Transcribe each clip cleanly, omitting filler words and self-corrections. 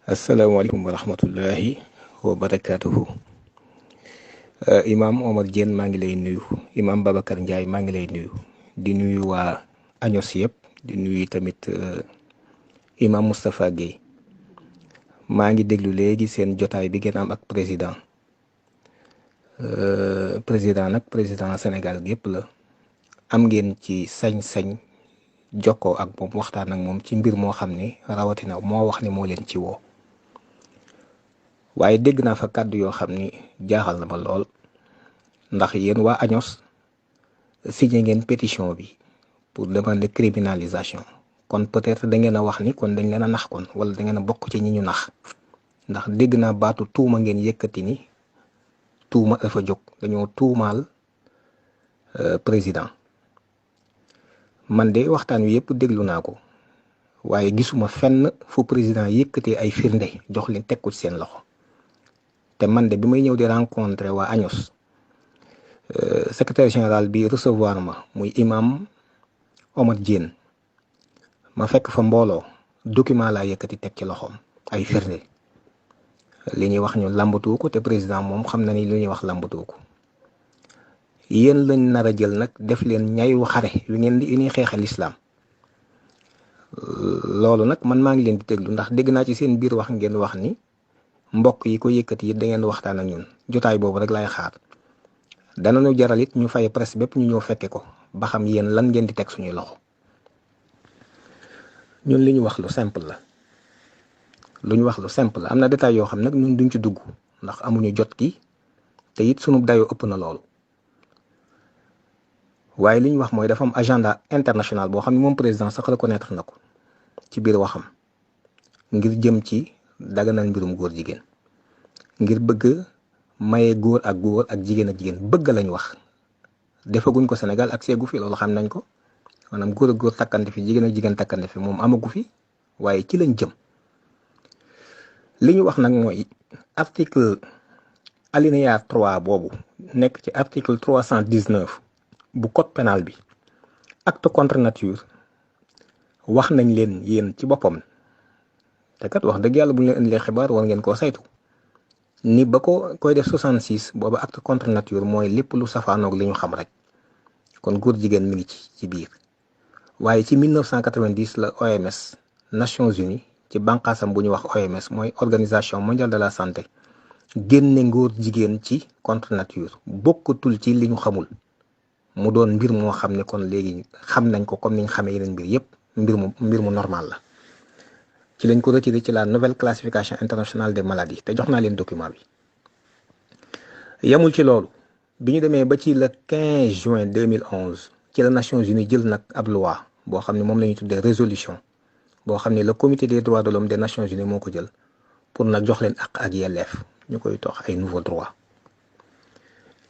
asalaamaaleykum wa rahmatullahi wa barakaatuhu. Imaam Omar Diène maa ngi lay nuyu. Imaam Babacar Ndiaye maa ngi lay nuyu. di nuyu waa ANOS yëpp. di nuyu tamit Imaam Moustapha Guèye. maa ngi déglu léegi seen jotaay bi ngeen am ak président. président nag président Sénégal gépp la. am ngeen ci sañ-sañ jokkoo ak moom waxtaan ak moom ci mbir moo xam ni rawatina moo wax ni moo leen ci woo. waaye dégg naa fa kàddu yoo xam ni jaaxal na ma lool ndax yéen waa ANOS signé ngeen pétition bi pour demander criminalisation kon peut-être da ngeen a wax ni kon dañ leen a nax kon wala da ngeen a bokk ci ñi ñu nax ndax dégg naa baatu tuuma ngeen yëkkati ni tuuma dafa jóg dañoo tuumaal président man de waxtaan wi yëpp déglu naa ko waaye gisuma fenn fu président yëkkatee ay firnde jox leen teg ko ci seen loxo. te man de bi may ñëw di rencontrer waa ANOS secrétaire général bi recevoir ma muy imam Omar Diène ma fekk fa mbooloo document laa yëkkati teg ci loxoom ay firnde li ñuy wax ñu làmbatu ko te président moom xam na ni li ñuy wax làmbatu ko yéen lañ nar a jël nag def leen ñayu xare yu ñuy xeexal lislaam loolu nag man maa ngi leen di déglu ndax dégg naa ci seen biir wax ngeen wax ni mbokk yi ko yëkkati it da ngeen waxtaan ak ñun jotaay boobu rek laay xaar danañu jaral it ñu fay presse bépp ñu ñëw fekke ko ba xam yéen lan ngeen di teg suñuy loxo ñun li ñu wax lu simple la am na détail yoo xam nag ñun duñ ci dugg ndax amuñu jot gi te it sunu dayoo ëpp na loolu waaye li ñu wax mooy dafa am agenda international boo xam ne moom président sax reconnaître na ko ci biir waxam ngir jëm ci daganal mbirum góor jigéen ngir bëgg maye góor ak jigéen ak jigéen bëgg lañ wax defaguñ ko Sénégal ak seegu fi loolu xam nañ ko maanaam góor ak góor takkante fi jigéen ak jigéen takkante fi moom amagu fi waaye ci lañ jëm li ñu wax nag mooy article alinéa 3 boobu nekk ci article 319 bu code pénal bi acte contre nature wax nañ leen yéen ci boppam te kat wax dëgg yàlla bu ñu leen indilee xibaar war ngeen koo saytu ni ba ko koy def 66 booba acte contre nature mooy lépp lu safaanoog li ñu xam rek kon góor jigéen mi ngi ci biir waaye ci 1990 la OMS Nations Unies ci bànqaasam bu ñu wax OMS mooy organisation mondiale de la santé génne ngóor jigéen ci contre nature bokkatul ci li ñu xamul mu doon mbir moo xam ne kon léegi xam nañ ko comme ni ñu xamee yeneen mbir yépp mbir mu normal la. ci lañ ko retiré ci la nouvelle classification internationale des maladies te jox naa leen document bi yemul ci loolu bi ñu demee ba ci le 15 juin 2011 ci la Nations Unies jël nag ab loi boo xam ne moom la ñuy tuddee résolution boo xam ne le comité des droits de l'homme des Nations Unies moo ko jël pour nag jox leen ak yelleef ñu koy tox ay nouveaux droits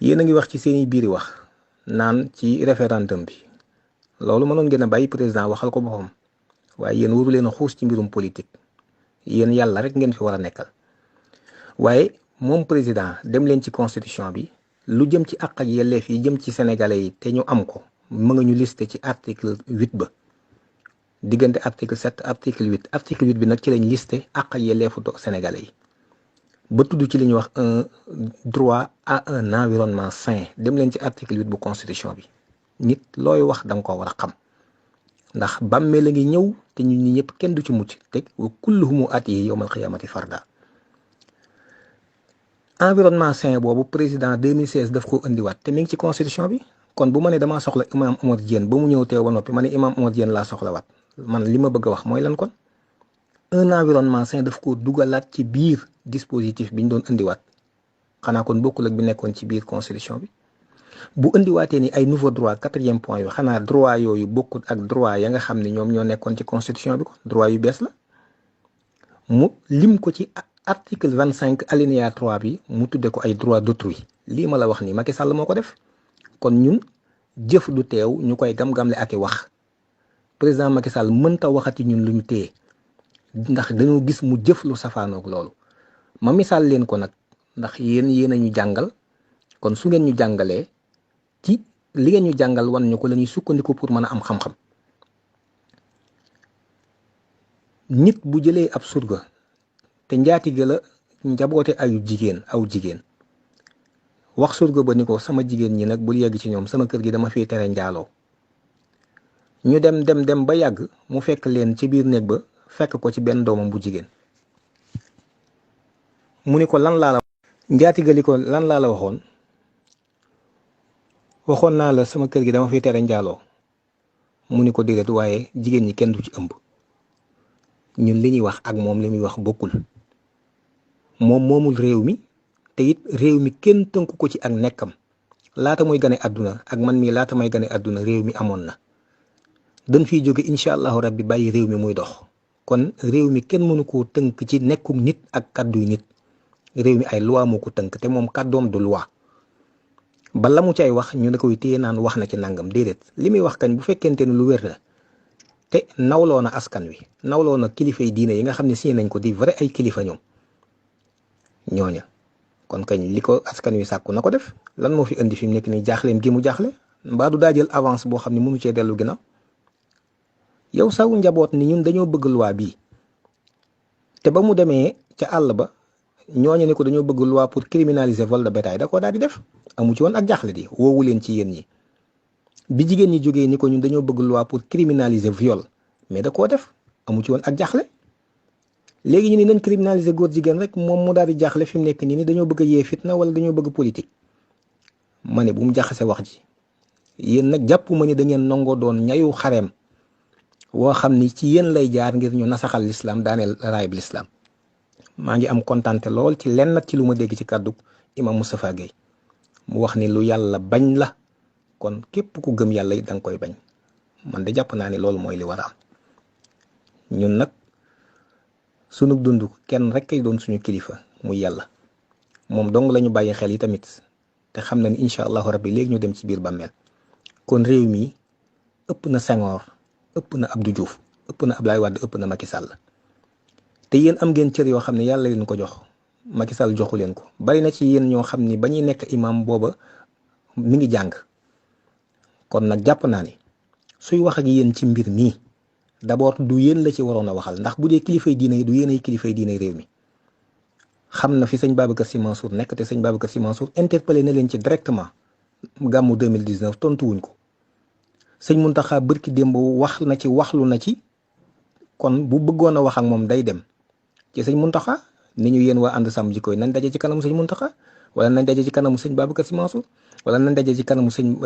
yéen a ngi wax ci seeni biiri wax naan ci référendum bi loolu mënoon ngeen a bàyyi président waxal ko boppam. waaye yéen waru leen a xuus ci mbirum politique yéen yàlla rek ngeen fi war a nekkal waaye moom président dem leen ci constitution bi lu jëm ci àq ak yelleef yi jëm ci sénégalais yi te ñu am ko mën nga ñu listé ci article 8 ba diggante article 7 article 8 bi nag ci lañ listé àq ak yelleefu sénégalais yi ba tudd ci li ñuy wax un droit à un environnement sain dem leen ci article 8 bu constitution bi nit looy wax da nga ko war a xam ndax bàmmee la ngi ñëw te ñun ñi ñëpp kenn du ci mucc te wa kulluhumu aatihi yawmal qiyaamati farda environnement sain boobu président 2016 daf ko indiwaat te mi ngi ci constitution bi kon bu ma ne damaa soxla imam Omar Diène ba mu ñëw teew ba noppi ma ne imam Omar Diène laa soxlawaat man li ma bëgg a wax mooy lan kon un environnement sain daf ko dugalaat ci biir dispositif bi ñu doon indiwaat xanaa kon bokkul ak bi nekkoon ci biir constitution bi bu indiwaatee ni ay nouveau droit 4e point yu xanaa droit yooyu bokkut ak droit ya nga xam ne ñoom ñoo nekkoon ci constitution bi ko droit yu bees la mu lim ko ci article 25 alinéa 3 bi mu tudde ko ay droit d'autrui lii ma la wax nii Macky Sall moo ko def kon ñun jëf du teew ñu koy gam-gamle ak i wax président Macky Sall mënta waxati ñun lu ñu téye ndax dañoo gis mu jëf lu safaanoog loolu ma misaal leen ko nag ndax yéen a ñu jàngal kon su ngeen ñu jàngalee ci li ngeen ñu jàngal wan ñu ko la ñuy sukkandiku pour mën a am xam-xam nit bu jëlee ab surga te njaatige la njaboote aw jigéen wax surga ba ni ko sama jigéen ñi nag bul yegg ci ñoom, sama kër gi dama fiy tere njaaloo. ñu dem ba yàgg mu fekk leen ci biir néeg ba, fekk ko ci benn doomam bu jigéen. mu ni ko lan laa la njaatige li ko lan laa la waxoon naa la sama kër gi dama fiy tere njaaloo. mu ni ko déedéet, waaye jigéen ñi kenn du ci ëmb. ñun li ñuy wax ak moom li muy wax bokkul. moom moomul réew mi, te it réew mi kenn tënku ko ci ak nekkam. laata muy gane àdduna ak man mii laata may gane àdduna réew mi amoon na. dañ fiy jóge incha allahu rabbi bàyyi réew mi muy dox. kon réew mi kenn mënu koo tënk ci nekkum nit ak kàdduy nit. réew mi ay loi moo ko tënk, te moom kàddoom du loi. ba la mu cay wax ñu ne koy téye naan wax na ci nangam, déedéet. li muy wax kañ bu fekkente ne lu wér la te nawloo na askan wi, nawloo na kilifay diine yi nga xam ne signé nañ ko di vrai ay kilifa ñooña kon kañ li ko askan wi sàkku na ko def. lan moo fi indi fi mu nekk nii jaaxleem gi mu jaaxle, mbaa du daa jël avance boo xam ne mënu cee dellu ginnaaw. yow saw njaboot ni ñun dañoo bëgg loi bii, te ba mu demee ca àll ba ñooñu ne ko dañoo bëgg loi pour criminaliser vol de bétail, da koo daal di def. amu ci woon ak jaaxle di woowu leen ci yéen ñi. bi jigéen ñi jógee ni ko ñun dañoo bëgg loi pour criminaliser viol, mais da koo def. amu ci woon ak jaaxle. léegi ñu ni nañ criminaliser góor jigéen rek, moom mu daal di jaaxle fi mu nekk nii ni dañoo bëgg a yee fitna wala dañoo bëgg politique. ma ne bu mu jaxase wax ji. yéen nag jàpp ma ni da ngeen nangoo doon ñayu xareem woo xam ni ci yéen lay jaar ngir ñu nasaxal lislaam, daaneel raayib lislaam. maa ngi am kontante lool ci lenn ci lu ma dégg ci kàddu imam Moustapha Guèye mu wax ni lu yàlla bañ la, kon képp ku gëm yàlla it da nga koy bañ. man de jàpp naa ni loolu mooy li war a am. ñun nag sunu dund kenn rek kay doon suñu kilifa muy yàlla, moom dong lañu bàyyi xel yi tamit, te xam na ni incha allahu rabbi léegi ñu dem ci biir bàmmeel. kon réew mi ëpp na Senghor, ëpp na Abdou Diouf, ëpp na Abdoulaye Wade, ëpp na Macky Sall. te yéen am ngeen cër yoo xam ne yàlla leen ko jox, Macky Sall joxu leen ko. bari na ci yéen ñoo xam ni ba ñuy nekk imam booba mi ngi jàng. kon nag jàpp naa ni suy wax ak yéen ci mbir mii d'abord du yéen la ci waroon a waxal, ndax bu dee kilifay diine yi du yéen ay kilifay diine réew mi. xam na fi sëñ Babacar Sy Mansour nekk, te sëñ Babacar Sy Mansour interpellé na leen ci directement gàmmu 2019 tontuwuñ ko. sëñ Mountakha bërki démb wax na ci, waxlu na ci. kon bu bëggoon a wax ak moom day dem ci sëñ Mountakha ni ñu yéen waa ànd sàmm jikko yi nañ daje ci kanamu sëñ Mountakha, wala nañ daje ci kanamu sëñ Babacar Sy Mansour, wala nañ daje ci kanamu sëñ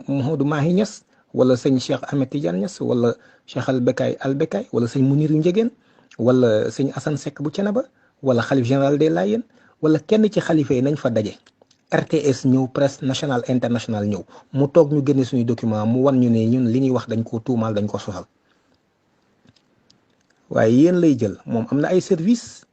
Mouhamadou Mahi Niass, wala sëñ Cheikh Ahmed Tidiane Niass, wala Cheikh Albekaay, wala sëñ Mounirou Ndiégène, wala sëñ Assane Seck bu Thiénaba, wala xalif général des Layènes, wala kenn ci xalifa yi nañ fa daje. RTS ñëw, presse nationale internationale ñëw, mu toog ñu génne suñu document, mu wan ñu ne ñun li ñuy wax dañ koo tuumaal, dañ ko sosal. waaye yéen lay jël moom am na ay service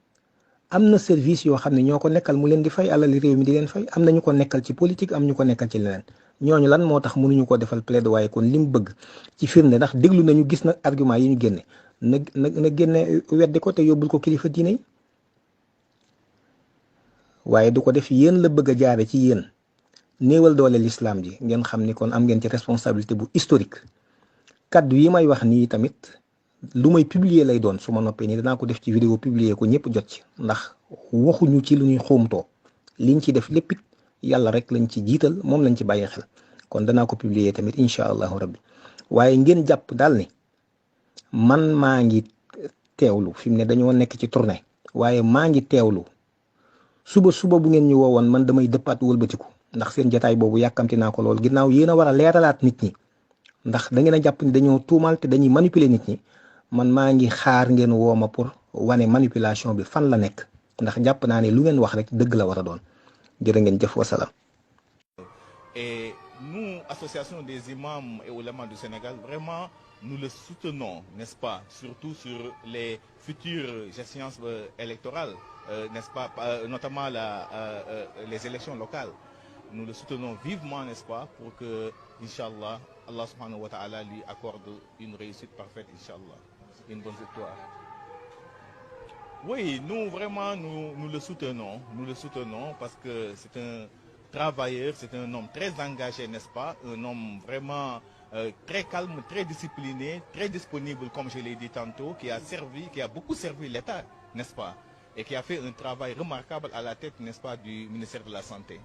yoo xam ne ñoo ko nekkal mu leen di fay alal réew mi di leen fay. am na ñu ko nekkal ci politique, am ñu ko nekkal ci leneen. ñooñu lan moo tax mënuñu ko defal plaidoyer kon li mu bëgg ci firnde, ndax déglu nañu, gis na argument yi ñu génne, na génne weddi ko te yóbbul ko kilifa diine yi. waaye du ko def. yéen la bëgg a jaare ci yéen néewal doole l'islam ji. ngeen xam ni kon am ngeen ci responsabilité bu historique. kaddu yi may wax nii tamit lu may publier lay doon, su ma noppee nii danaa ko def ci vidéo publier ko ñëpp jot ci, ndax waxuñu ci lu ñuy xuumtoo. liñ ci def lépp it yàlla rek lañ ci jiital, moom lañ ci bàyyi xel. kon danaa ko publier tamit incha allahu rabbi. waaye ngeen jàpp daal ni man maa ngi teewlu fi mu ne dañoo nekk ci tournée, waaye maa ngi teewlu suba bu ngeen ñu woowoon man damay dëppaat wëlbatiku, ndax seen jataay boobu yàkkamti naa ko lool. ginnaaw yéen a war a leeralaat nit ñi, ndax da ngeen a jàpp ni dañoo tuumal te dañuy manipuler nit ñi. man maa ngi xaar ngeen woo ma pour wane manipulation bi fan la nekk, ndax jàpp naa ne lu ngeen wax rek dëgg la war a doon. jërë ngeen jëf, wasalaam. Et nous, Association des imams et oulémas du Sénégal, vraiment, nous le soutenons, n'est-ce pas, surtout sur les futures échéances électorales, n'est-ce pas, notamment les élections locales. Nous le soutenons vivement, n'est-ce pas, pour que, Inch'Allah, Allah subhanahu wa ta'ala lui accorde une réussite parfaite, Inch'Allah, une bonne victoire. Oui, nous, vraiment, nous le soutenons parce que c'est un travailleur, c'est un homme très engagé, n'est-ce pas, un homme vraiment très calme, très discipliné, très disponible, comme je l'ai dit tantôt, qui a beaucoup servi l'État, n'est-ce pas. et qui a fait un travail remarquable à la tête, n'est-ce pas, du ministère de la Santé.